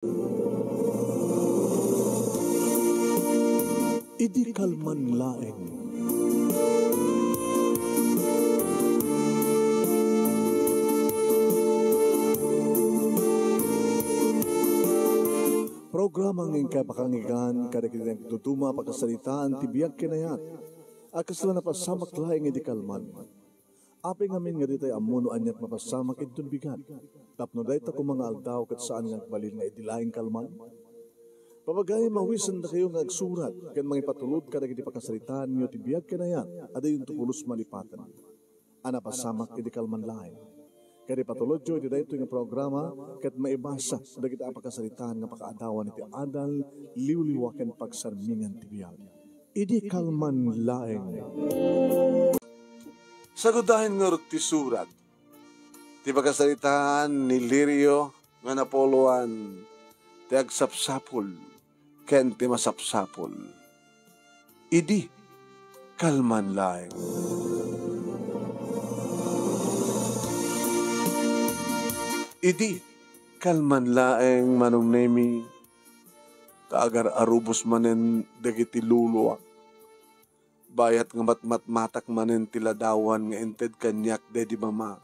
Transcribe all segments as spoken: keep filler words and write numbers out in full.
Idi kalman laeng. Programa nga inkay pakanggan kadagiti nagtutuma a pakasaritaan ti biag ken ayat a kasla napasamak laeng idi kalman. Apay ngamin nga ditay ammo no aniat mapasamak inton bigat, tapno dayta koma nga aldaw ket saan nga agbalin nga idi laeng kalman? Papagayam, awisendakayo nga agsurat ken mangipatulod kadagiti pakasaritaanyo ti biag ken ayat a dayonto pulos malipaten a napasamak idi kalman laeng. Ket ipatulodyo iti daytoy nga programa ket maibasa dagiti a pakasaritaan nga pakaadawan iti adal, liwliwa ken pagsarmingan ti biag. Idi kalman laeng. Sagudayen ngarud ti surat. Ti pakasaritaan ni Lirio nga napuloan ti agsapsapul ken ti masapsapul. Idi kalman laeng. Idi kalman laeng, Manong Nemi, ta agar-arubos manen dagiti luluak. Bayat nga matmatmatak manen ti ladawan nga inted kaniak daydi mama.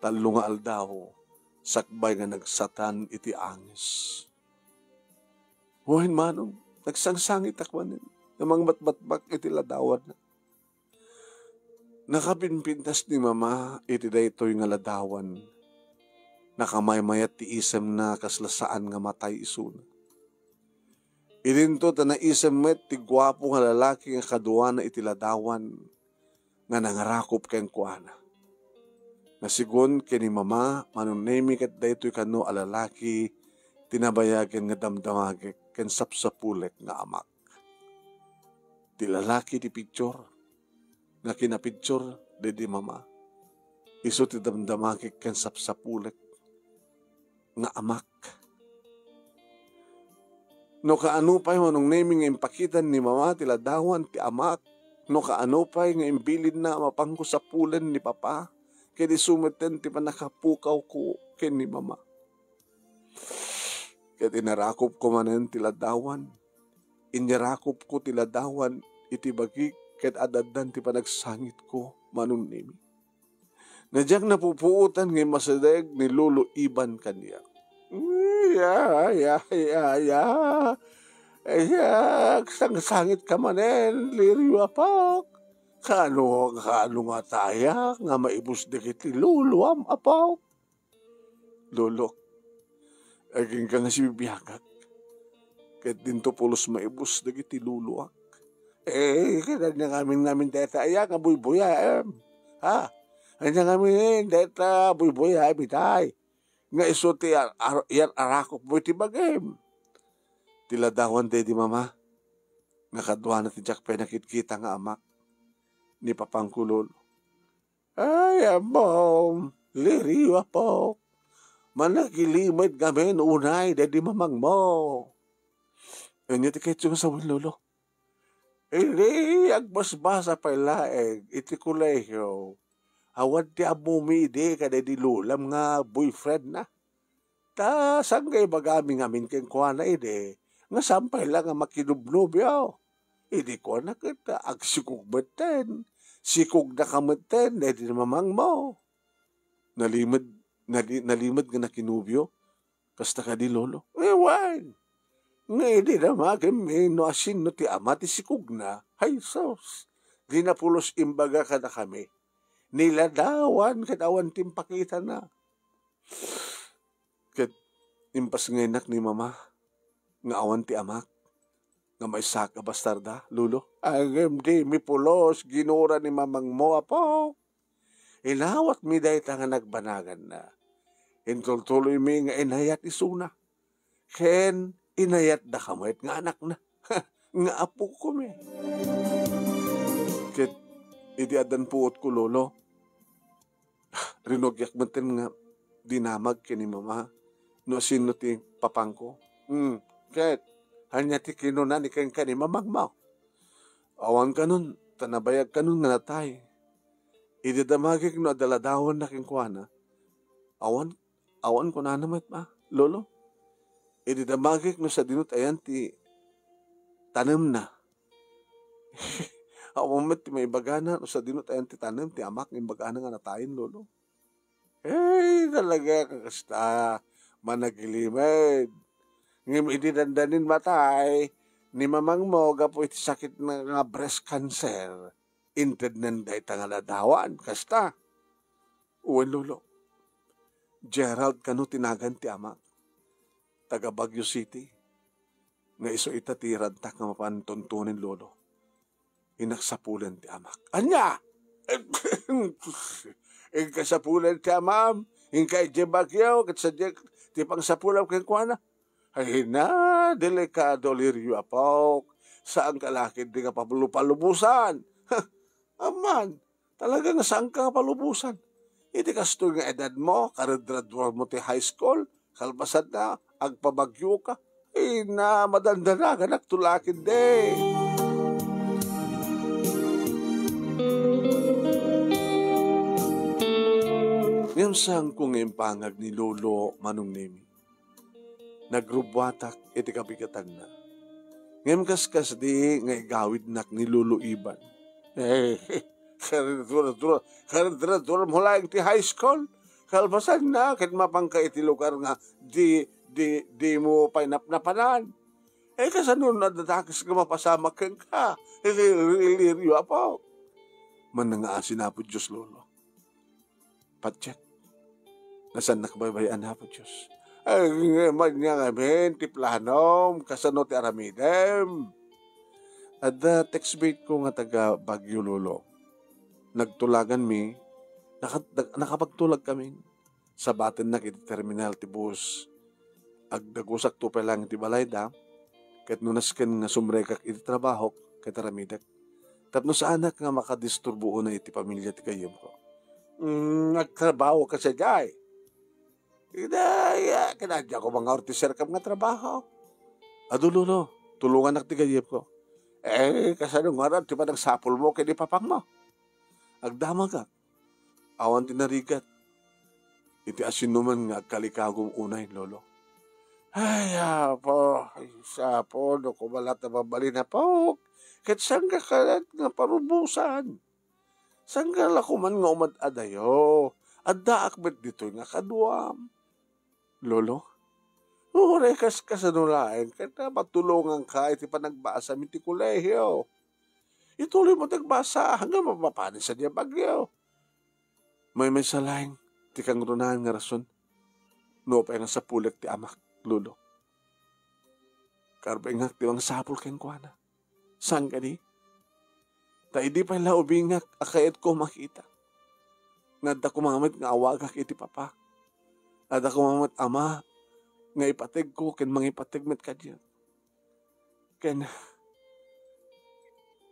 Tallo nga aldaw, sakbay nga nagsatan iti angis. Wen, Manong, nagsangsangitak manen nga mangmatmatmak iti ladawanna. Nakapimpintas ni mama iti daytoy nga ladawan. Nakamaymayat ti isemna kasla saan nga matay isuna. Idinto ta naisem met ti guapo nga lalaki nga kaduana iti ladawan nga nangarakop kenkuana. Nasigun ken ni mama, Manong Nemi, ket daytoy kano a lalaki ti nabayagen nga damdamagek ken sapsapulek nga amak. Ti lalaki ti picture nga kinapicture daydi mama, isu ti damdamagek ken sapsapulek nga amak. No kaano pay, Manong Nemi, nga impakitan ni mama ti ladawan ti amak, no kaano pay nga imbilinna a mapanko sapulen ni papa, ken isu metten ti pannakapukawko ken ni mama. Ket inarakopko manen ti ladawan. Inyarakopko ti ladawan iti bagik ket ad-addan ti panagsangitko, Manong Nemi. Nga diak napupuotan nga immasideg ni Lolo Iban kaniak. Ya, ya, ya, ya. Ya, agsangsangit ka manen, Lirio, apok. Kaano, kaano nga tayak nga maibus dagiti loloam, apok? Lolo, agingga nga sibibiagak. Ket dinto pulos maibus dagiti loloak. Eh, ket ania ngamin, ngamin dayta aya nga buybuyaem? Ha? Ania ngamin dayta buybuyaem itay? Nga isu ti ar-, ar-, yar-arakopmo iti bagim. Ti ladawan daydi mama, nga kaduana ti diak pay nakitkita nga amak ni papangko, Lolo. Ay, ammom, Lirio, apok. Managilimed ngamin unay daydi mamangmo. Ania ti kayatyo nga sawen, Lolo? Idi agbasbasa pay laeng iti kolehio, awan ti ammomi idi kadaydi lolam nga boyfriendna. Ta saan nga ibagami ngamin kenkuana idi nga saan pay la nga makinubnobio? Idi kuana ket agsikog metten, sikogna ka metten daydi mamangmo. Nalimed, nali-, nalimed nga nakinubio? Kasta kadi, Lolo? Wen, nga idi damagimmi no asino ti ama ti sikogna, ay sus, dina pulos imbaga kadakami. Niladawan ket awan ti impakitana. Ket impasngaynak ni mama nga awan ti amak nga maysaak a bastarda, Lolo. Ngem dimi pulos ginura ni mamangmo, apok. Inawatmi dayta nga nagbanaganna. Intultuloymi nga inayat isuna. Ken inayatdaka met nga anakna, nga apokomi. Ket idi addan puotko, Lolo, rinugiak metten nga dinamag ken ni mama no asino ti papangko. Hmm, ket ania ti kinuna ni kenka ni mamangmo? Awan kanon, ta nabayag kanon nga natay. Idi damagek no adda ladawanna kenkuana, awan, awan kunana met, a, Lolo. Idi damagek no sadino ti ayan ti tanemna. Awan met ti maibagana no sadino ti ayan ti tanem ti amak nga imbagana nga natayen, Lolo. Ay, talaga, kakasta, managilimed. Ngem idi dandanin matay ni mamangmo gapu iti sakit na nga breast cancer, intednan dayta nga ladawan, kasta. Wen, Lolo. Gerald kano ti nagan ti amak. Taga Baguio City. Nga isu ita ti rantak nga mapan tuntunen, Lolo. Inaksapulen ti amak. Ania? Inka sapulen ti amam? Inka idiay Baguio, ket sadiay ti pangsapulam kenkuana? Ay na, delikado, Lirio, apok. Saan ka la ketdi nga palupalubusan? Aman, talaga nga saan ka nga palubusan. Iti kastoy nga edadmo, karedraduarmo ti high school, kalpasanna, agpabagyo ka. Ay na, madandanaganak to la ketdi. Ngem saanko nga impangag ni Lolo Manong Nemi. Nagrubbuatak iti kabigatanna. Ngem kaskasdi nga igawidnak ni Lolo Iban. Eh, karedraduar-, karedraduarmo laeng ti high school. Kalpasanna, ket mapanka iti lugar nga di, di, dimo pay napnapanan. Eh, kasano no adda dakes nga mapasamak kenka? Ili-, ili-, Lirio, apo. Mannangaasin, Apo Dios, Lolo. Patiek. Nasannak baybay-an, Apo Dios. Ay, ngem ania ngamin ti planom, kasano ti aramidem? Adda textmate ko nga taga Baguio, Lolo. Nagtulaganmi, naka-, nag-, nakapagtulagkami. Sabatennak iti terminal ti bus. Agdagusak to pay laeng iti balayda, ket no nasken nga sumrekak iti trabahok, ket aramidek. Tapno saanak nga makadisturbo unay iti pamilia ti gayyemko. Mm, agtrabaho ka sadiay? Ida, ya, kinadya ko mga ortiserkam nga trabaho. Adu, Lolo, tulungannak ti gayyemko. Eh, kasano ngarud ti panagsapulmo ken ni papangmo? Agdamagak. Awan ti narigat. Iti asinoman nga agkalikagum unay, Lolo. Ay, apo, ay, sapo, no kumala ta mabalin, apo. Ket sangka kalat nga parubusan. Sangka la kuman nga umad-adayo. Addaak met ditoy nga kaduam. Lolo, uray kas-, kasano laeng ket napatulonganka iti panagbasam iti kolehio. Ituloy mo ti agbasa, nga mapapanis sadiay Baguio. Maymaysa laeng ti kangrunaan nga rason. Nupay nga sapulek ti amak, Lolo. Karbengak ti mangsapul kenkuana. Saan kadi? Ta idi pay la ubingak a kayatko makita. Nga adda koma met nga awagak iti papa. Adda koma met ama nga ipategko ken mangipateg met kaniak. Ken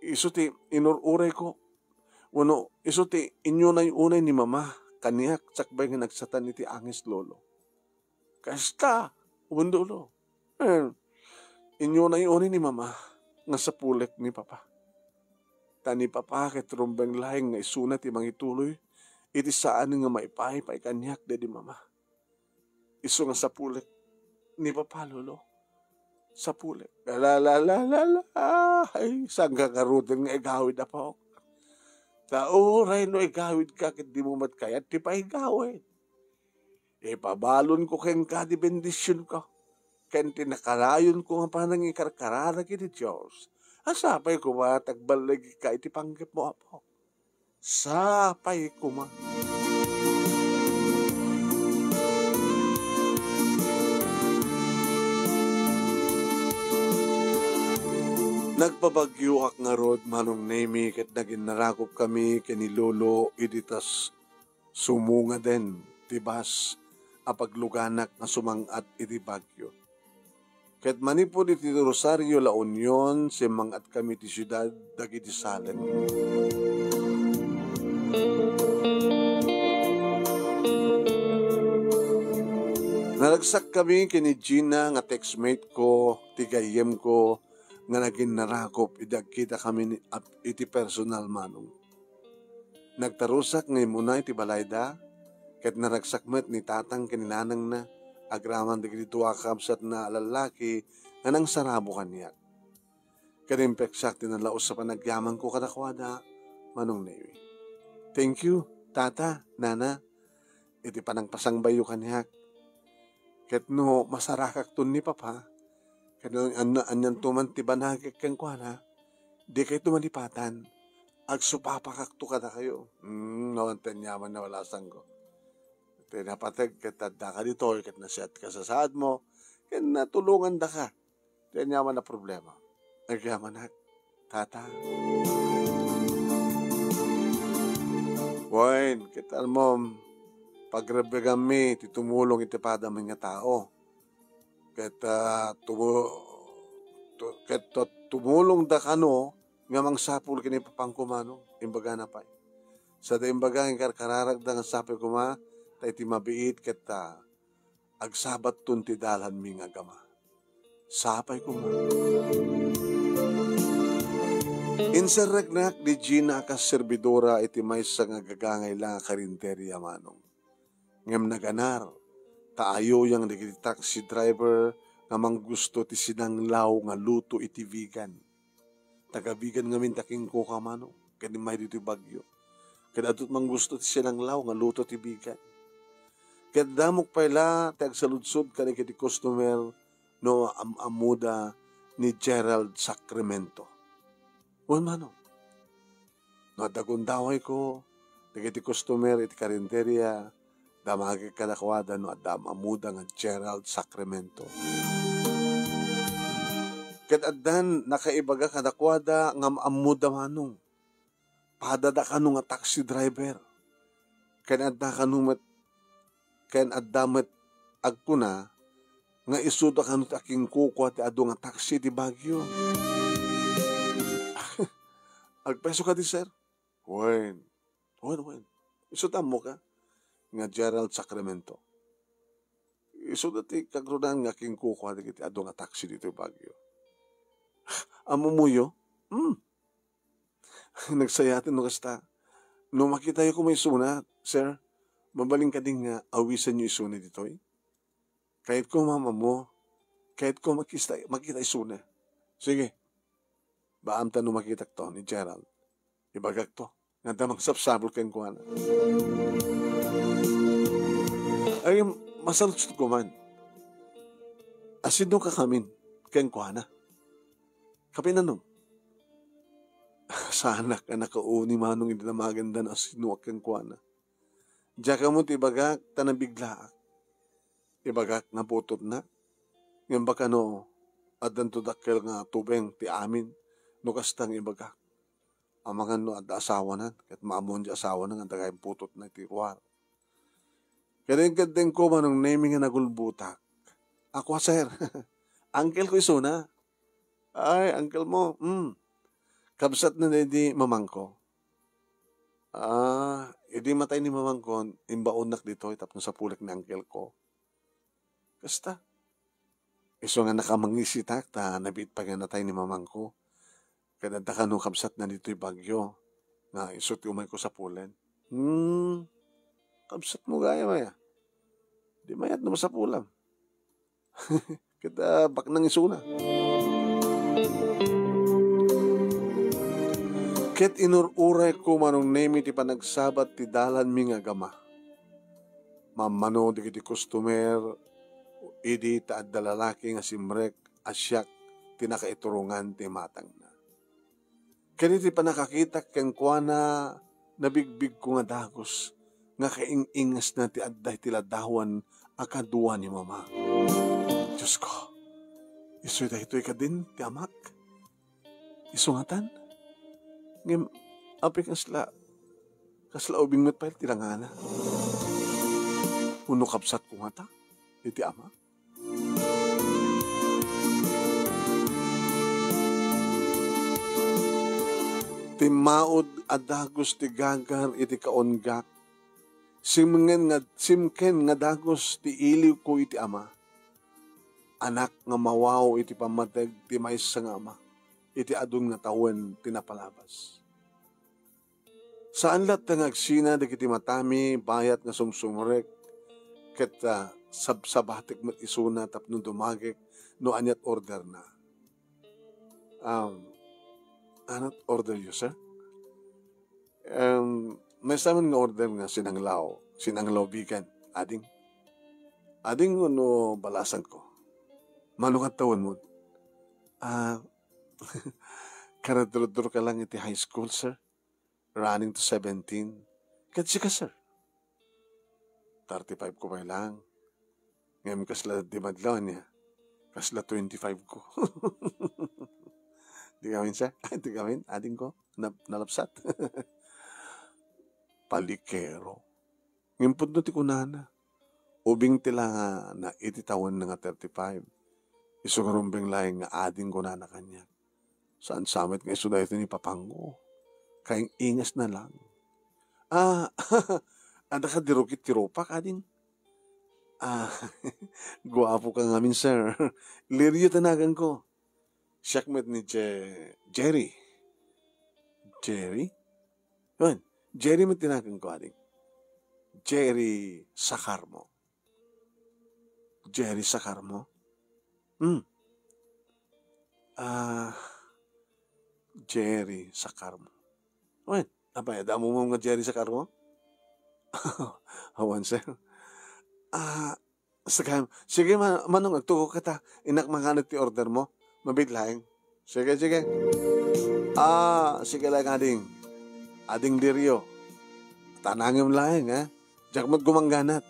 isu ti inur-urayko, wenno isu ti inyunay-unay ni mama kaniak sakbay nga nagsatan iti angis, Lolo. Kasta, wen, Lolo. Eh, inyunay-unay ni mama nga sapulek ni papa. Ta ni papa ket rumbeng laeng nga isuna ti mangituloy iti saan nga maipaay pay kaniak daydi mama. Isu nga sapulek ni papa, Lolo. Sapulek. La, la, la, la, la. Ay, sangka ngaruden nga igawid, apo. Ta uray no igawidka ket dimo met kayat ti paigawid. Ipabalonko kenka ti bendisionko, ken ti nakarayonko nga panangikarkararag iti Dios. A sapay koma ti agballigka iti panggepmo, apo. Sapay koma. Nagpabagyoak ngarud, Manong Nemi, ket naginnarakopkami ken ni Lolo idi tas sumungaden ti bus a pagluganak nga sumang-at iti Baguio. Ket manipud iti Rosario, La Union, simmang-atkami iti siudad dagiti saleng. Naragsakkami ken ni Gina nga textmate ko, ti gayyemko, nga naginnarakop idi agkitakami ni, ap-, iti personal, Manong. Nagtarusak nga immuna iti balayda, ket naragsak met ni tatang ken ni nanangna agraman dagiti dua a kabsatna a lallaki nga nangsarabo kaniak. Ket impieksak ti nalaus a panagyamanko kadakuada, Manong Nemi. Thank you, Tata, Nana, iti panangpasangbayyo kaniak. Ket no masarakakton ni Papa, ket no an-, anianto man ti banagek kenkuana, dikayto malipatan. Agsupapakakto kadakayo. Hmm, no, ania man a balasangko. Ti napateg ket addaka ditoy, ket nasiatka sa saadmo, ket natulongandaka. Ti ania man a problema. Agyamanak, Tata. Wen, ket ammom, pagrebbeganmi ti tumulong iti padam nga tao. Ket, ah, tumu-, tu-, ket tu-, tumulongda kano nga mangsapul ken ni Papangko, Manong, imbagana pay. Sada imbaga nga karkararagda nga sapay koma, ta iti mabiit ket, ah, agsabatton ti dalanmi nga agama. Sapay koma. Inserreknak ni Gina a kas servidora iti maysa nga gagangay la nga karinderia, Manong. Ngem naganar, ta ayuyang dagiti taxi driver nga manggusto ti sinanglaw nga luto iti bigan. Taga-Bigan ngamin ta kenkuka, Manong, ken immay ditoy Baguio. Ket adda manggusto ti sinanglaw nga luto ti bigan. Ket damok pay la ti agsaludsod kadagiti customer no am-ammoda ni Gerald Sacramento. Wen, Manong. No adda gundawayko dagiti customer iti karinderia, damagek kadakuada no adda am-ammoda nga Gerald Sacramento. Ket addan nakaibaga kadakuada nga am-ammoda, Manong. Padada kano nga taxi driver. Ken adda kano met, ken adda met agkuna nga isuda kano ti akinkukua ti adu nga taxi ti Baguio. Agpeso kadi, sir? Wen. Wen, wen. Isu ti ammoka nga Gerald Sacramento. Isuda ti kagrunaan nga akinkukua dagiti adu nga taxi ditoy Baguio. Ammoyo? Hmm. Nagsayaten no kasta. No makitayo koma isuna, sir, mabalin kadi nga awisenyo isuna ditoy? Kayatko maammo. Kayatko makista-, makita isuna. Sige. Baamta no makitakto ni Gerald. Ibagakto nga adda mangsapsapul kenkuana. Ay, masaludsodko man. Asino ka kamin kenkuana? Kapinanong? Saanak a nakauni, Manong, idi damagenda no asinoak kenkuana. Diak ammo ti ibagak, ta nabiglaak. Ibagak nga putotna. Ngem baka no addanto dakkel nga tubeng ti amin no kasta nga ibagak. Amangan no adda asawanan, ket maammoan ti asawanan nga adda gayam putotna iti ruar. Ket inkeddengko, Manong Nemi, nga nagulbotak. Ako, sir. Uncle ko isuna. Ay, uncle mo? Hmm. Kabsatna daydi mamangko. Ah, idi matay ni mamangko, imbaonnak ditoy tapno sapulek ni uncle ko. Kasta. Isu nga nakamangisitak ta nabiit pay nga natay ni mamangko. Ket adda kano kabsatna ditoy Baguio nga isu ti umayko sapulen. Hmm. Kabsatmo gayam aya? Di mayat no masapulam. Ket, ah, baknang isuna. Ket inur-urayko, Manong Nemi, ti panagsabat ti dalanmi nga agama. Mammano dagiti customer idi ta adda lalaki nga simrek a siak ti nakaiturongan ti imatangna. Ken iti pannakakitak kenkuana, nabigbigko nga dagus nga kaing-ingasna ti adda iti ladawan a kadua ni Mama. Diosko, isu daytoy kadin ti amak? Isu ngatan? Ngem apay kasla, kasla ubing met pay ti langana? Wenno kabsatko ngata iti amak? Timmaud a dagus ti gagar iti kaunggak. Simngen nga, simken nga dagus ti iliwko iti ama. Anak nga mawaw iti pammateg ti maysa nga ama iti adun nga tawen ti napalabas. Saan latta nga agsina dagiti matami bayat nga sumsumrek ket, ah, sabsabatek met isuna tapno dumagek no aniat orderna. Um, anat order yo, sir? Um, maysa man nga order nga sinanglaw, sinanglaw bigan, ading. Ading wenno balasangko? Mano nga tawenmo? Ah, karadurdurka lang iti high school, sir. Running to seventeen. Ket sika, sir? Thirty-five ko pay lang. Ngem kasla di madlaw niya. Kasla twenty-five ko. Di kami, sir? Ay, di kami, ading ko. Na-, nalapsat. Palikero. Ngem pudno ti kunana. Ubing ti langana iti tawenna nga thirty-five. Isu nga rumbeng laeng nga ading kunana kaniak. Saan sa met nga isu daytoy ni papangko. Kaing-ingas na lang. Ah, adda ka di rukit ti rupak, ading? Ah, guapo ka ngamin, sir. Lirio ti naganko. Siak met ni Je-, Jerry. Jerry? Wen, Jerry met ti naganko, ading. Jerry Sakarmo. Jerry Sakarmo? Hmm. Ah, Jerry Sakarmo. Wen, apay, adda ammom nga Jerry Sakarmo? Awan, sir. Ah, sige, sige, ma-, manong agtuko ka ta. Innak mangan ti order mo. Mabiit laeng. Sige, sige. Ah, sige laeng, ading. Ading Lirio. Tanangem laeng, ha? Diak met gumangganat.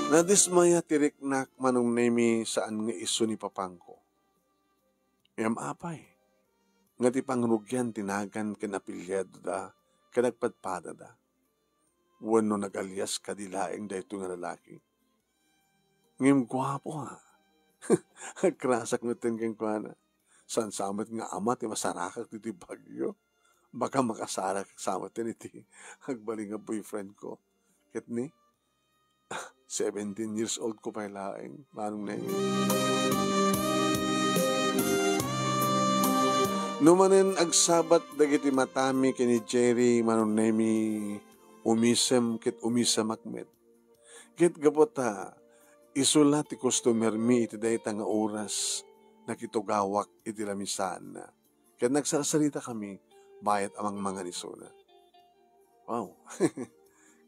Nadismaya ti riknak, Manong Nemi, saan nga isu ni papangko. Ngem apay, nga ti pangrugian ti nagan ken apelyidoda ken nagpadpadada? Wenno nagalias kadi laeng daytoy nga lalaki? Ngem guapo, ha? Agrasak metten kenkuana. Saan sa met nga ama ti masarakak ditoy Baguio? Baka makasarakak sa metten iti agbalin nga boyfriend ko. Ket ni, seventeen years old ko pay laeng, Manong Nemi. No manen agsabat dagiti matami ken ni Jerry, Manong Nemi, umisem ket umisemak met. Ket gapu ta isu la ti customer mi iti dayta nga oras, nakitugawak iti lamisaanna. Ket nagsarsarita kami bayat a mangmangan isuna. Wow!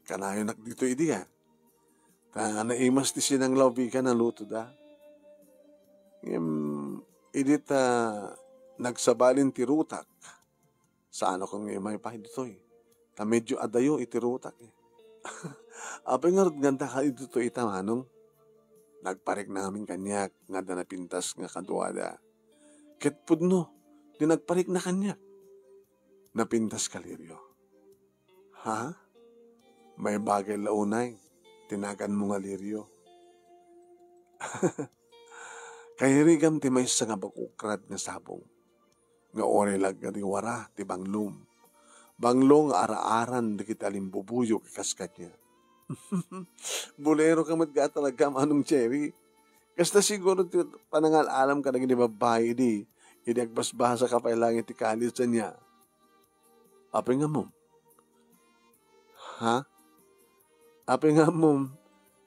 Kanayonak ditoy idi, a. Ta naimas ti sinanglaw bigan a lutoda. Ngem idi ta nagsabalin ti rutak, saanakon nga immay pay ditoy. Ta medio adayo iti rutak, eh. Apay ngarud nga adda kadi ditoy ita, Manong? Nagpariknak ngamin kaniak nga adda napintas nga kaduada. Ket pudno ti nagpariknak kaniak. Napintaska, Lirio. Ha? Maibagay la unay ti naganmo nga Lirio. Kairigam ti maysa nga bakukrad nga sabong nga uray la agriwara ti banglom. Banglo nga araaran dagiti alimbubuyok a kas kaniak. Bolero ka met nga talaga, Manong Jerry. Kasta siguro ti panangal-alam kadagiti babbai idi, idi agbasbasa ka pay laeng iti college ania. Apay nga ammom? Ha? Apay nga ammom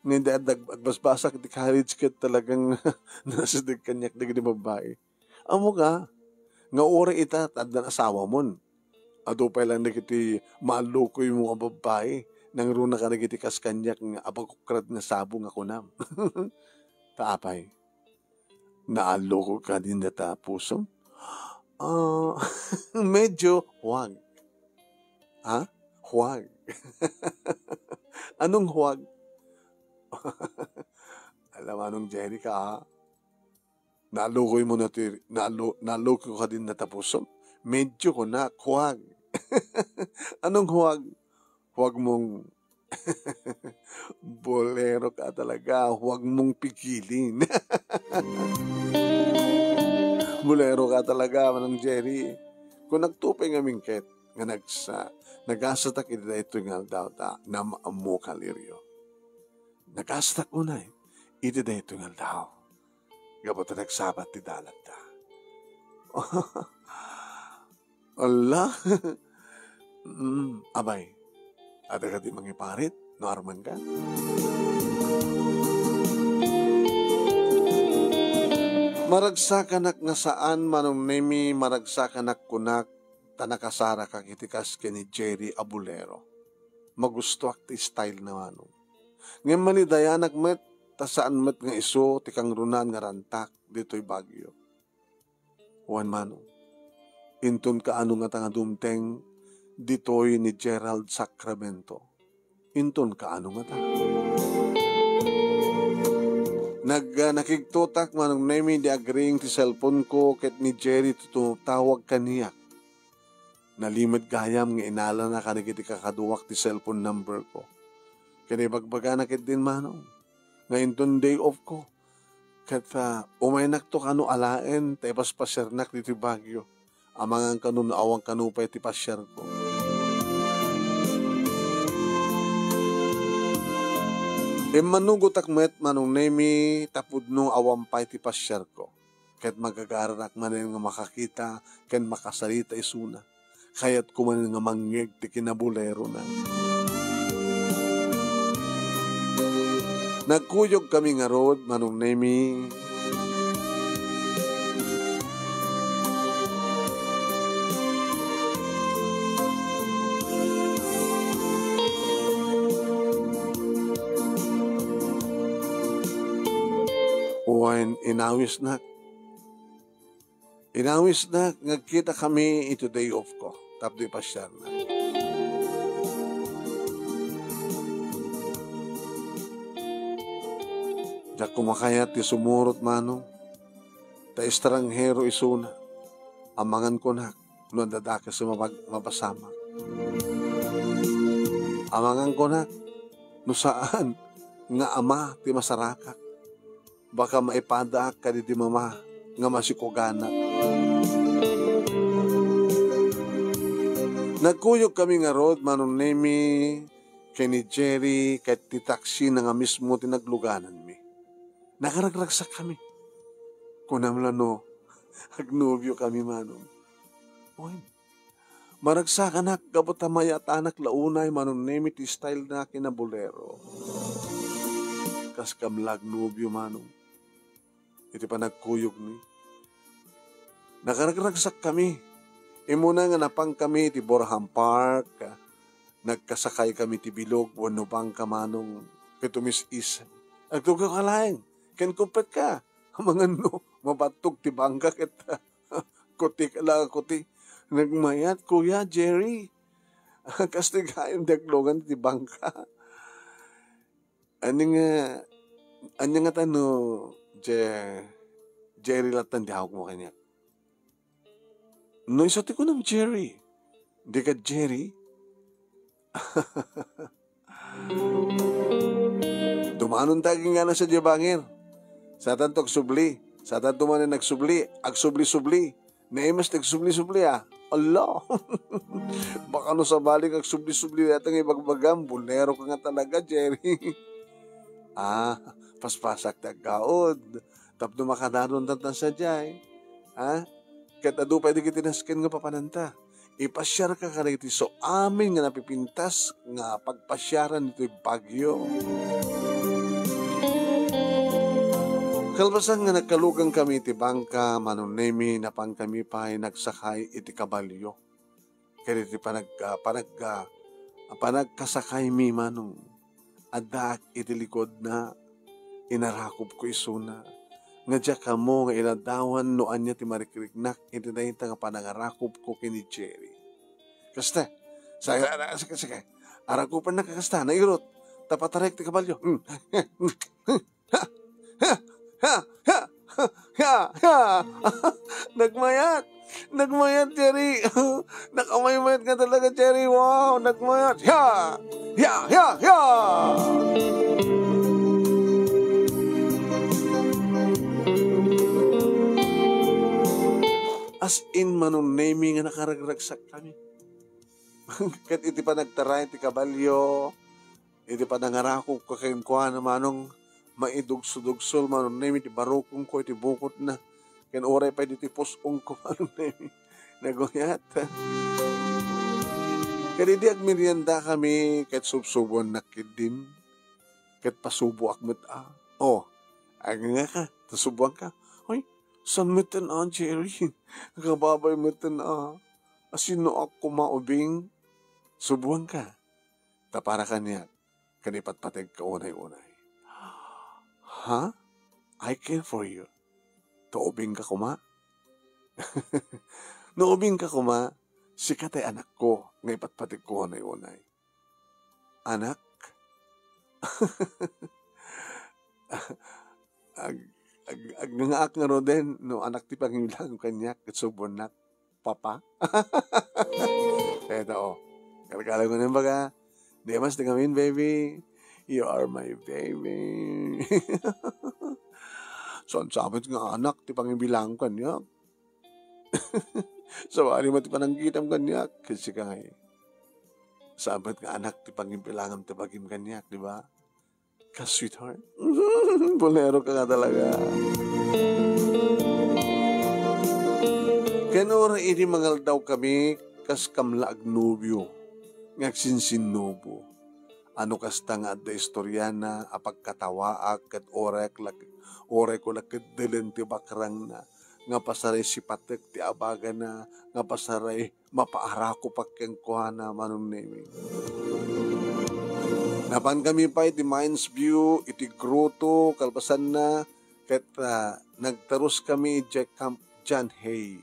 nga idi adda ag-, agbasbasak iti college ket talagang nasideg kaniak dagiti babbai? Ammoka nga uray ita, ta addan asawamon. Adu pay laeng dagiti maallukoymo nga babbai, nangruna kadagiti kas kaniak nga abakukrad nga sabong a kunam. Ta apay? Naalluko ka din data pusom? Ah, medyo huwag. Ha? Huwag. Anong huwag? Alam, Manong Jerry ka, ha? Naallukoymo na ti, naallu-, naalluko ka din data pusom? Medyo kunak, huwag. Anong huwag? Huwag mong Bolero ka talaga, huwag mong pigilin. Bolero ka talaga, Manong Jerry. Kunakto pay ngamin ket nga nagsa-, nagasatak iti daytoy nga aldaw ta naam-ammoka, Lirio. Nagasatak unay iti daytoy nga aldaw. Gapu ta nagsabat ti dalagta. Ala! Mm, abay, Adda kadi mangiparit no armenka? Maragsakanak nga saan, Manong Nemi, maragsakanak kunak ta nakasarakak iti kas ken ni Jerry a bolero. Magustoak ti style na, Manong. Ngem malidayanak met ta saan met nga isu ti kangrunaan nga rantak ditoy Baguio. Wen, Manong, inton kaano ngata nga dumteng ditoy ni Gerald Sacramento? Inton kaano ngata? Nag-, ah, nakigtotak, Manong Nemi, di agring ti cellphone ko ket ni Jerry ti tumawag kaniak. Nalimed gayam nga inalana kadagiti kakaduak ti cellphone number ko. Ken ibagbagana ketdin, Manong, nga inton day off ko, ket, ah, umaynakto kano alaen ta ipaspasiarnak ditoy Baguio. Amangan kano no awan kano pay ti pasiarko. Immanugotak met, Manong Nemi, ta pudno awan pay ti pasiarko. Ket magagaranak manen nga makakita ken makasarita isuna. Kayatko manen nga mangngeg ti kinabolerona. Nagkuyogkami ngarud, Manong Nemi. Wen, inawisnak. Inawisnak nga agkitakami iti day off ko tapno ipasiarna. Diak koma kayat ti sumurot, Manong, ta estranghero isuna. Amangan kunak no adda dakes nga mabag-, mapasamak. Amangan kunak no saan nga ama ti masarakak. Baka maipadaak kadagiti mama nga masikuganak. Nagkuyogkami ngarud, Manong Nemi, ken ni Jerry, ket ti taksina nga mismo ti naglugananmi. Nakaragragsakkami. Kunam la no, agnobiokami, Manong. Wen, maragsakanak gapu ta mayatanak la unay, Manong Nemi, ti style na kinabolero. Kas kam la agnobio, Manong, iti panagkuyogmi. Nakaragragsakkami. Immuna nga napankami iti Borjang Park, nagkasakaykami ti bilog wenno bangka, Manong, ket umis-is. Agtugawka laeng ken kumpetka. Amangan no mabattog ti bangka ket kuti ka la, kuti. Nagmayat, Kuya Jerry. Kastoy gayam ti aglugan ti bangka. Ania nga, ania ngata no Je-, Jerry latta ti hawakmo kaniak? No isu ti kunam Jerry, di ka Jerry? Dumanon ta agingganan sadiay bangir. Satanto agsubli. Satanto manen agsubli. Agsubli-subli. Naimas ti agsubli-subli, a. Ala! Baka no sabali nga agsubli-subli dayta nga ibagbagam, bolero ka nga talaga, Jerry. Ah, paspasak ti aggaud. Tapno makadanon tantan sadiay. Ha? Ket adu pay dagiti nasken nga papananta. Ipasiarka kadagiti isu amin nga napipintas nga pagpasiaran ditoy Baguio. Kalpasan nga nagkalugangkami iti bangka, Manong Nemi, napankami pay nagsakay iti kabalio. Ket iti panag-, ah, panag-, ah, panagkasakaymi, Manong, addaak iti likudna, inarakupko isuna, nga diak ammo nga iladawan no ania ti marikriknak iti dayta nga panangarakupko ken ni Jerry. Kasta, sa-, sa-, sige, sige. Arakupennak a kasta, nairut, ta patarek ti kabalio. Hmm. Ha! Ha! Ha! Ha! Ha! Ha! Nagmayat! Nagmayat, Jerry! Nakamaymayat nga talaga, Jerry! Wow! Nagmayat! Ya! Ya! Ya! Ya! As in, Manong Nemi, nga nakaragragsakkami. Ket iti panagtaray ti kabalio, iti panangarakupko kenkuana, Manong, maidugso-dugsol, Manong Nemi, ti barukongko iti bukotna. Ken uray pay ditoy pus-ongko, Manong Nemi. Naguyat. Ket idi agmerienda kami, ket subsuboannak ketdin, ket pasuboak met a. O, agngaka, ta suboanka. Ay, saan metten a, Jerry? Agababay metten a. Asinoak koma, ubing? Suboanka. Ta para kaniak, ken ipatpategka unay-unay. Ha? I care for you. Ta ubingka koma? No ubingka koma, sika tay anakko nga ipatpategko unay-unay. Anak? Ag-, ag-, agngaak ngaruden no anak ti pangibilang kaniak ket subonak, Papa. Eto, o. Kalkala ko nang baga, "Di mas di ngamin, baby. You are my baby." Saan sabit nga anak ti pangibilang kaniak? Sabali met ti panangkitam kaniak, ket sika ngay. Sabit nga anak ti pangibilangam ti bagim kaniak, di ba? Ka sweetheart. Bolero ka nga talaga. Ken uray idi mangaldaw kami, kas kamla agnobio, nga agsinsinnubo. Ano kasta nga adda istoriana a pagkatawaak ket uray la, uray ko la keddelen ti bakrangna, nga pasaray sipatek ti abagana, nga pasaray mapaarakopak kenkuana, Manong Nemi. Napan kami pay ti Mines View iti grotto, kalpasanna, ket, ah, nagtarus kami idiay Camp John Hay.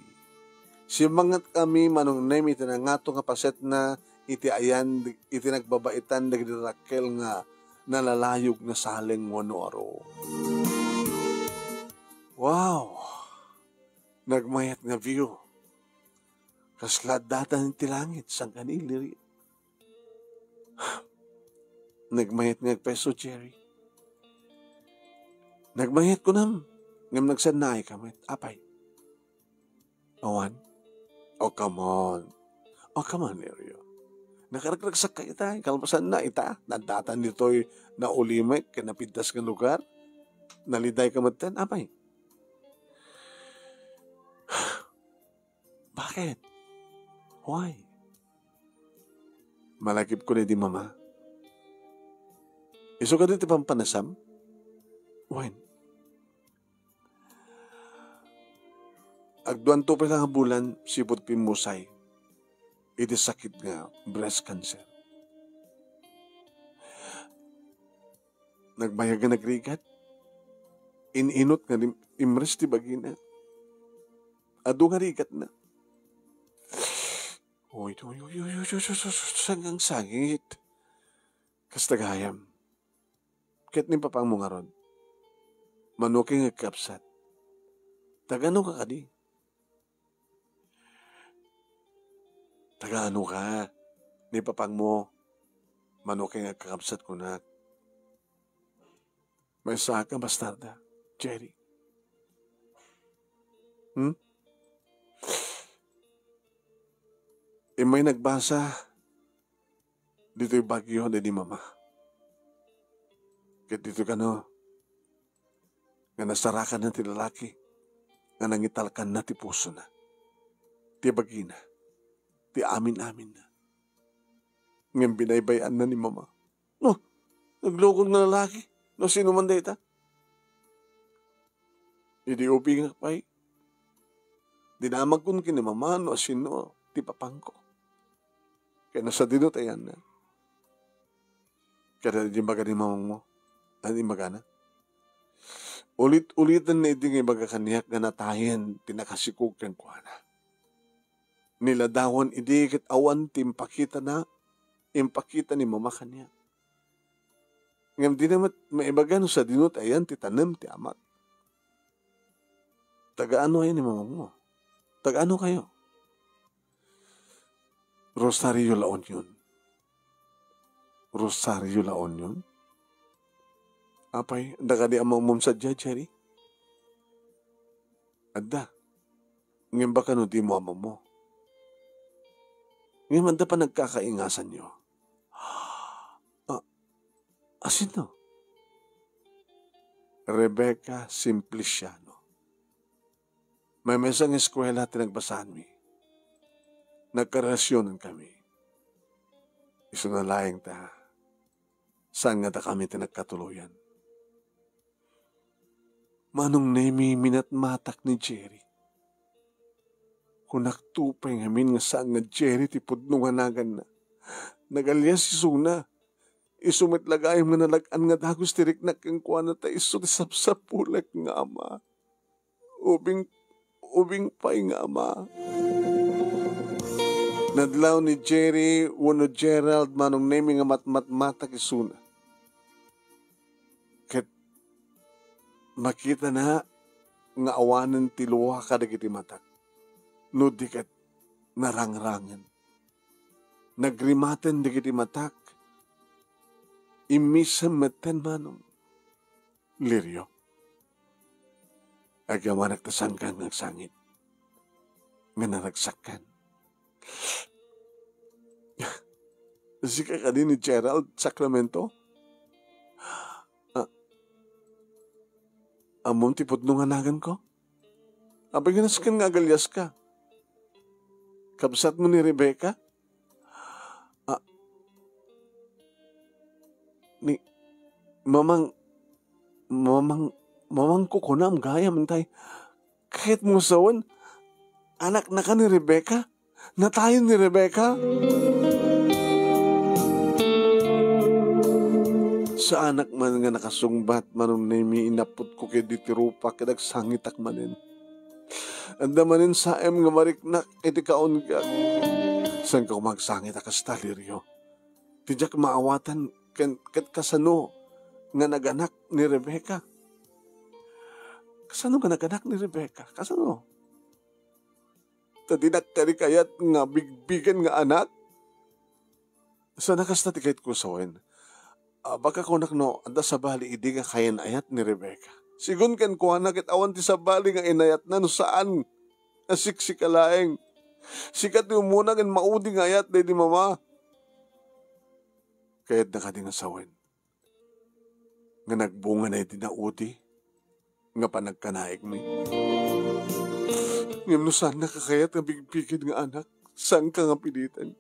Simmanget kami, Manong Nemi, iti nangato nga pasetna iti ayan, iti nagbabaitan dagiti dakkel nga nalalayog nga saleng wenno aro. Wow! Nagmayat nga view. Kasla addatan ti langit, saan ka nailiri? Nagmayat nga agpeso, Jerry. Nagmayat kunam, ngem nagsannaay ka met. Apay? Awan? Oh, come on. Oh, come on, Lerio. Nakaragragsak ka ita, kalpasan na ita. Nadatan ditoy naulimek, ken napintas nga lugar. Naliday ka metten, apay? Bakit? Why? Malagip ko ni di mama. Isu kadi ti pampanasam? Wen. Agduanto pay la nga bulan, sipud pimmusay iti sakit nga breast cancer. Nagbayag nga nagrigat. In-inot nga lim-, imres ti bagina. Adu nga rigatna. Uy, uy, uy, uy, uy, uy, uy, uy, sangang sangit. Kasta gayam. Ket ni papangmo ngarud, mano kay nga agkabsat? Taga-ano ka kadi? Taga-ano ka? Ni papangmo, mano kay nga agkakabsat kunak? Maysa ka bastarda, Jerry. Hmm? Immay nagbasa ditoy bagyo ni, ni mama. Ket ditoy kano, nga nasarakanna ti lalaki, nga nangitalkanna ti pusona, ti bagina, ti amin-aminna. Ngem binaybay-anna ni mama. No, naglukod nga lalaki, no sino man dayta. Idi ubingak pay, dinamagkon ken ni mama no asino ti papangko. Ken no sadino ti ayanna. Kada idi ibaga ni mamangmo, ano imbagana? Ulit-uliten na idi nga ibaga kaniak nga natayen ti nakasikog kenkuana. Niladawan idi ket awan ti impakitana, impakita ni mama kaniak. Ngem dina met maibaga no sadino ti ayan ti tanem ti amak. Taga-ano ayan ni mamangmo? Taga-ano kayo? Rosario La Union. Rosario La Union? Apay, adda kadi a maumom sadiay, Jerry? Adda. Ngem baka no dimo ammo. Ngem adda panagkakaingasanyo. Ah, asino? Rebecca Simpliciano. Maymaysa nga eskuela ti nagbasaanmi. Nagkarelasyonan kami. Isuna laeng ta, saan nga dakami ti nagkatuloyan. Manong Nemi, minatmatak ni Jerry. Kunak to pay ngamin nga saan nga Jerry ti pudno nga naganna. Nagalias isuna. Isu met la gayam nga nalag-an nga dagus ti riknak kenkuana ta isu ti sapsapulek nga ama. Ubing, ubing pay nga ama. Nadlaw ni Jerry wenno Gerald, Manong Nemi, nga matmatmatak isuna. Ket makitana nga awanen ti lua kadagiti matak, no di ket narangrangen. Nagrimaten dagiti matak. Immisem metten, Manong. Lirio, agyamanak ta saankan nga agsangit nga naragsakkan. Sika kadi ni Gerald Sacramento? Ah, ammom ti pudno nga naganko? Apay nga nasken nga agaliaska? Kabsatmo ni Rebecca? Ah, ni, mamang, mamang, mamangko kunam gayam, tay. Kayatmo sawen, anaknaka ni Rebecca? Natayen ni Rebecca? Saanak man nga nakasungbat, Manong Nemi, inaputko ketdi ti rupak ket agsangitak manen. Adda manen saem nga mariknak iti kaunggaak. Saanka koma agsangit a kasta, Lirio. Ti diak maawatan ken, ket kasano nga naganak ni Rebecca? Kasano nga naganak ni Rebecca? Kasano? Ta dinak kadi kayat nga bigbigen nga anak? Saan a kasta ti kayatko sawen. Ah, baka kunak no adda sabali idi nga kayan-ayat ni Rebecca. Sigun kenkuana ket awan ti sabali nga inayatna no saan a siksika laeng. Sika ti umuna ken maudi nga ayat daydi mama. Kayatna kadi nga sawen nga nagbunga daydi naudi nga panagkanaigmi. Ngem no saannaka kayat nga bigbigen nga anak, saanka nga piliten.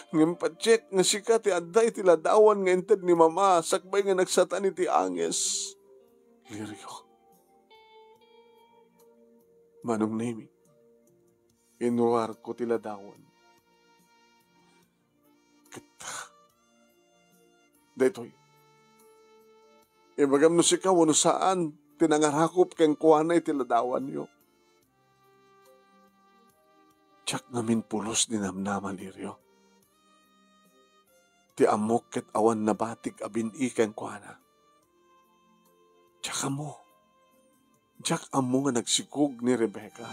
Ngem patiek nga sika ti adda iti ladawan nga inted ni mama sakbay nga nagsatan iti anges. Lirio. Manong Nemi, inruarko ti ladawan. Ket daytoy, ibagam no sika wenno saan ti nangarakop kenkuana iti ladawanyo. Diak ngamin pulos ti namnama, Lirio. Ti ammok ket awan nabatik a bin-i kenkuana. Diak ammo. Diak ammo nga nagsikog ni Rebecca.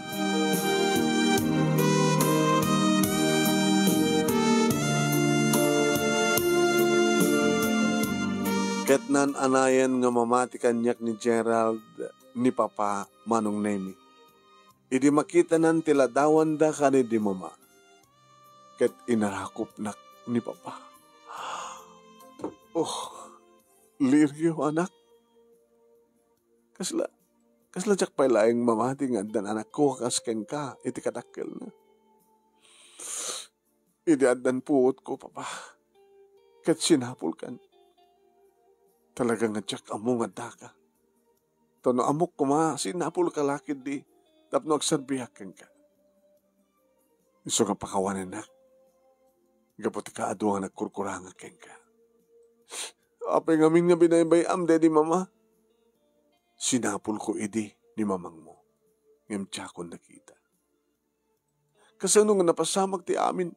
Ket naan-anayen nga mamati kaniak ni Gerald ni Papa, Manong Nemi. Idi makitanan ti ladawanda kadaydi mama, ket inarakopnak ni Papa. Oh, Lirio, anak. Kasla, kasla diak pay laeng mamati nga addan anakko a kas kenka iti kadakkelna. Idi addan puotko, Papa, ket sinapulkan. Talaga nga diak ammo nga addaka. Ta no ammok koma, sinapulka la ketdi tapno agserbiak kenka. Isu nga pakawanennak gapu ti kaadu nga nagkurkurangak kenka. Apay ngamin nga binaybay-am daydi mama? Sinapulko idi ni mamangmo, ngem diakon nakita. Kasano nga napasamak ti amin?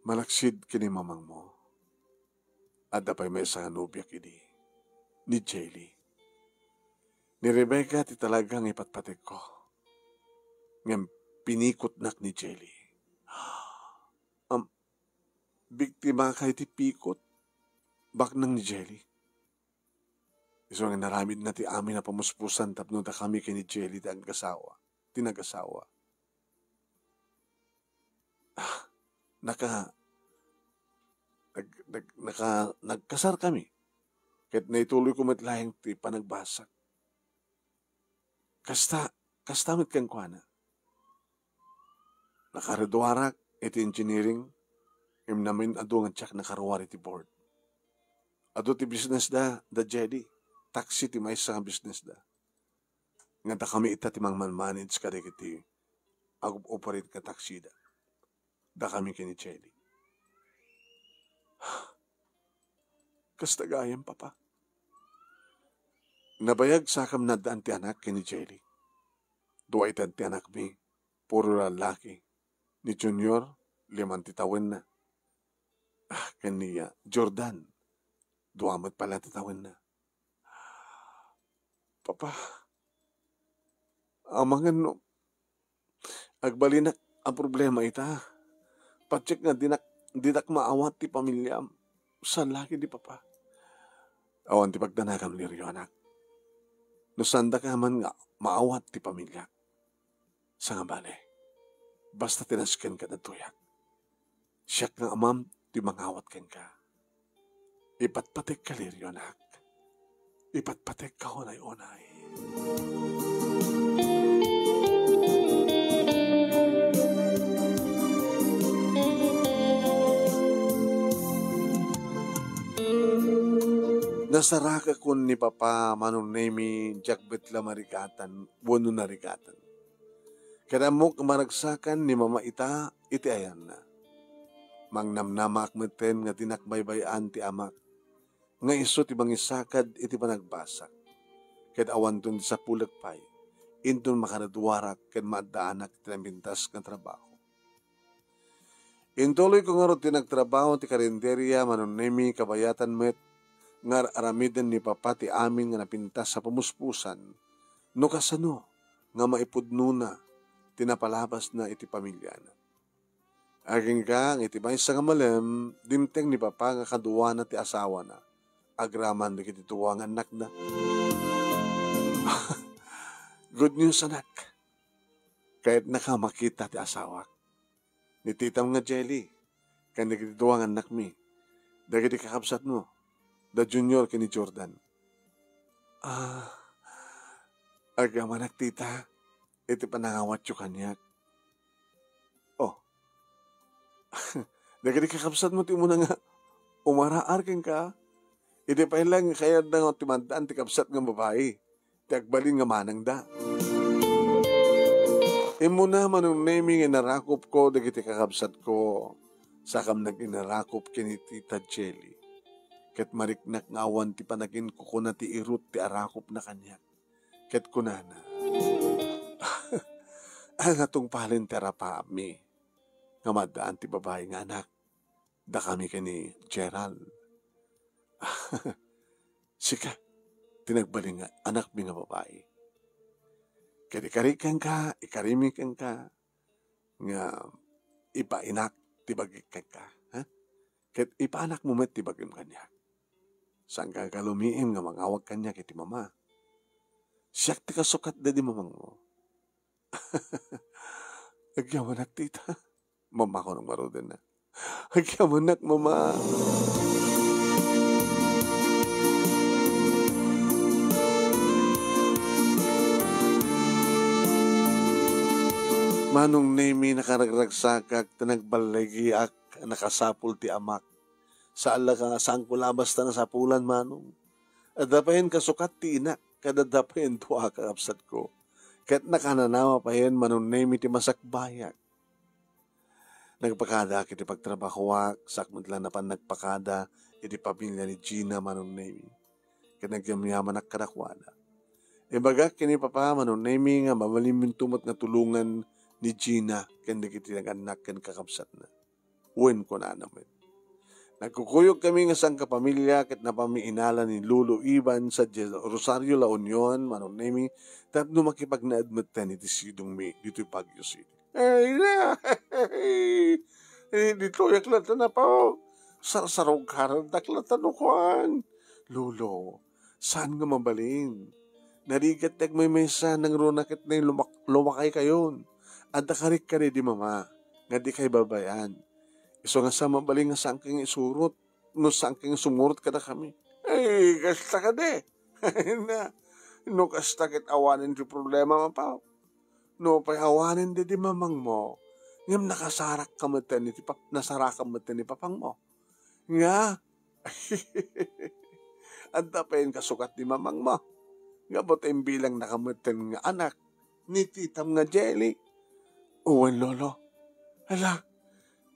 Malaksid ken ni mamangmo, adda pay maysa nga nobiak idi, ni Jelly. Ni Rebecca ti talaga nga ipatpategko. Ngem pinikotnak ni Jelly. Am, biktimaka iti pikot, baknang ni Jelly. Isu nga inaramidna ti amin a pamuspusan tapno dakami ken ni Jelly ti nagasawa, ti nagasawa. Ah, naka-, nag-, nag-, naka-, nagkasarkami. Ket naituloyko met laeng ti panagbasak. Kasta, kasta met kenkuana. Nakaraduarak iti engineering, Ngem namin adu nga diak nakaruar iti board. Adu ti business da, da Jelly. Taxi ti maysa nga business da. Nga dakami ita ti mangmanmanage kadagiti ag-operate nga taxi da. Dakami ken ni Jelly. Kasta gayam, Papa. Nabayag sakam naddaan ti anak ken ni Jelly. Dua ita ti anakmi, puro lallaki. Ni Junior, liman ti tawenna. Ah, ken ni, ah, Jordan, dua met pala ti tawenna. Papa, amangan no agbalinak a problema ita. Patiek nga dinak, dinak maawat ti pamiliam. Saan la ketdi, Papa? Awan ti pagdanagam, Lirio, anak. No saandaka man nga maawat ti pamiliak, sangabali, basta ti nasken kadagitoyak. Siak nga amam ti mangawat kenka. Ipatpatekka, Lirio, anak. Ipatpatekka unay-unay. Nasarakakon ni Papa, Manong Nemi, diak met la marigatan wenno narigatan. Ket ammok nga maragsakan ni Mama ita iti ayanna. Mangnamnamaak metten nga dinak baybay-an ti amak, nga isu ti mangisakad iti panagbasak. Ket awanton ti sapulek pay, inton makaraduarak ken maaddaanak ti napintas nga trabaho. Intuloyko ngarud ti nagtrabaho ti karinderia, Manong Nemi, kabayatan met nga ar-aramiden ni Papa ti amin nga napintas a pamuspusan, no kasano nga maipudnona ti napalabasna iti pamiliana. Agingga nga iti maysa nga malem, dimteng ni Papa nga kaduana ti asawana agraman dagiti dua nga annakda. Good news, anak. Kayatnaka makita ti asawak. Ni titam nga Jelly, ken dagiti dua nga annakmi, dagiti kakabsatmo, da Junior ken ni Jordan. Ah, agyamanak, tita, iti panangawatyo kaniak. Oh, dagiti kakabsatmo ti umuna nga umaraar kenka. Idi pay laeng nga kayatda nga ti maddaan ti kabsat nga babai ti agbalin nga manangda. Immuna, Manong Nemi, nga inarakupko dagiti kakabsatko, sakam naginarakop ken ni Tita Jelly. Ket mariknak nga awan ti panaginkukuna ti irut ti arakopna kaniak. Ket kunana, "Ania tungpalen ti arapaapmi nga maddaan ti babai nga anak?" Dakami ken ni Gerald. Sika ti nagbalin nga anakmi nga babai. Ket ikarik kenka, ikarimi kenka nga ipainak ti bagik kenka, ha? Ket ipaanakmo met ti bagim kaniak. Saanka nga lumiim nga mangawag kaniak iti mama. Siak ti kasukat daydi mamangmo. Agyamanak, tita. Mama, kunak ngaruden. Agyamanak, mama. Manong Nemi, nakaragragsakak ta nagballigiak a nakasapul ti amak. Saan la nga saanko la basta nasapulan, Manong. Adda payen kasukat ti inak, ket adda payen dua a kakabsatko. Ket nakananawa payen, Manong Nemi, ti masakbayak. Nagpakadaak iti pagtrabahoak, sakmet la napan nagpakada iti pamilia ni Gina, Manong Nemi. Ket nagyamyamanak kadakuada. Imbagak ken ni Papa, Manong Nemi, nga mabalinminto met nga tulongan ni Gina ken dagiti nagannak ken kakabsatna. Wen, kunana met. Nagkukuyogkami nga sangkapamilia ket napanmi inala ni Lolo Ivan sadiay Rosario, La Union, Manong Nemi, tapno makipagnaed metten iti sidongmi ditoy Baguio City. Ay, na! Eh, ditoyak latta, Apo. Sarsarugarandak latta no kuan. Lolo, saan nga mabalin? Narigat ti agmaymaysa, nangruna ket nay lumak-, lumakaykayon. Adda karik kadi di mama, nga dikay babayan. Isu nga sa mabalin nga saanka nga isurot, no saanka nga sumurot kadakami. Ay, kasta kadi. Ay, na, no kasta ket awanen ti problema, Apo. No pay awanen daydi mamangmo, Ngem nakasarakka metten iti pap-, nasarakam metten ni papangmo. Nga, adda pay kasukat ni mamangmo. Nga buti imbilangnaka metten nga anak ni titam nga Jelly. Wen, Lolo. Hala,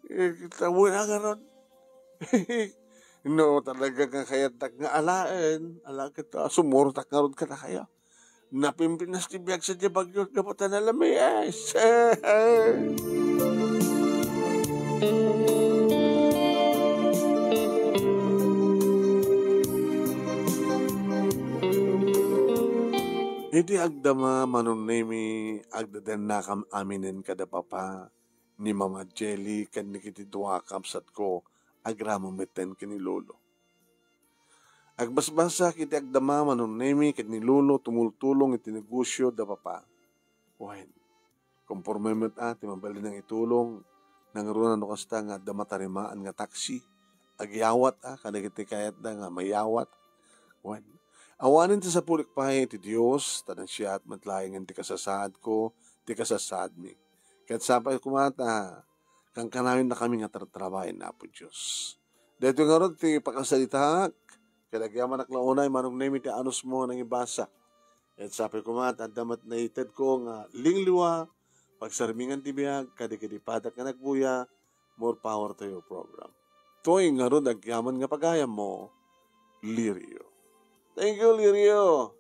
eh, tawen a ngarud. No, talaga nga kayatdak nga alaen, ala ket, ah, sumurtak ngarud kadakayo. Napimpinas ti biag sadiay bagyo, gapu ta nalamies. Idi agdama, Manong Nemi, agdadennakam aminen kada papa, ni Mama Jelly, ken ni kiti dua a kabsatko, agraman metten ken ni Lolo. Agbasbasak iti agdama, Manong Nemi, ken ni Lolo tumultulong iti negosio da papa. Wen, konporme met a ti mabalin nga itulong, nangruna no kasta nga adda matarimaan nga taksi. Agyawat a, kadagiti kayatda nga mayawat. Wen, awanen ti sapulik pay iti Dios, ta nagsayat met laengen ti kasasaadko, ti kasasaadmi. Ket sapay koma ta kankanayonnakami nga tartrabaen, Apo Dios. Daytoy ngarud ti pakasalitaak, ket agyamanak la unay, Manong Nemi, ti anusmo nga nangibasa. Ket sapay koma ta adda met naitedko nga lingliwa, pagsarmingan ti biag, kadagiti padak nga nagbuya, more power to your program. Toy ngarud agyaman nga pagayammo, Lirio. Thank you, Lirio.